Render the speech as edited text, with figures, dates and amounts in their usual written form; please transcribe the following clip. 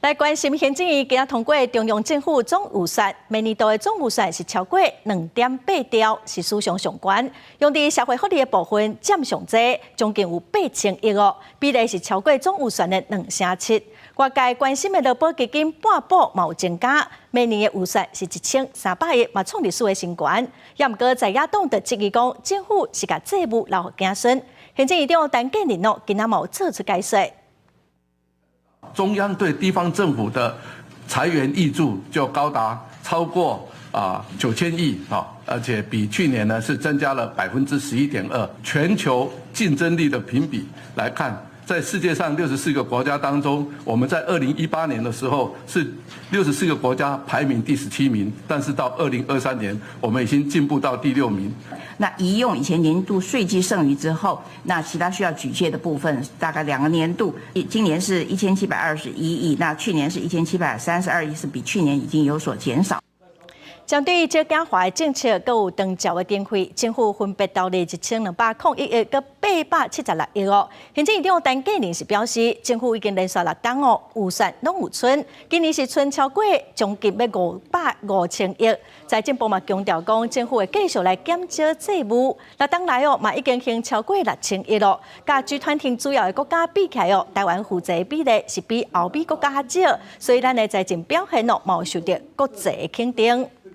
來關心行政院今仔通過中央政府總預算，明年度的總預算是超過2.8兆，是史上上懸。用佇社會福利的部分佔上濟，將近有8000億哦，比例是超過總預算的2成7。外界關心的勞保基金半補嘛有增加，明年的預算是1300億，嘛創歷史的新高。也毋過在野黨就質疑講，政府是共債務留予子孫。行政院長陳建仁哦，今仔嘛有做出解說。中央對地方政府的財源挹注就高達超過9000億啊，而且比去年呢是增加了11.2%。全球競爭力的評比來看，在世界上六十四個國家當中，我們在2018年的時候是六十四個國家排名第17名，但是到2023年，我們已經進步到第六名。那移用以前年度稅計剩餘之後，那其他需要舉借的部分，大概2個年度，今年是1721億，那去年是1732億，是比去年已經有所減少。針對少子化的政策，閣有長照的經費，政府分別投入1201億閣876億哦。行政院長陳建仁是表示，政府已經連續6冬哦，預算攏有賰，今年是賰超過將近欲500、5000億。財政部嘛強調講，政府會繼續來減少債務，6冬來哦嘛已經還超過6000億咯。佮 G20 主要的國家比起來哦，台灣負債比例是比歐美國家較少，所以咱的財政表現哦，嘛有受著國際的肯定。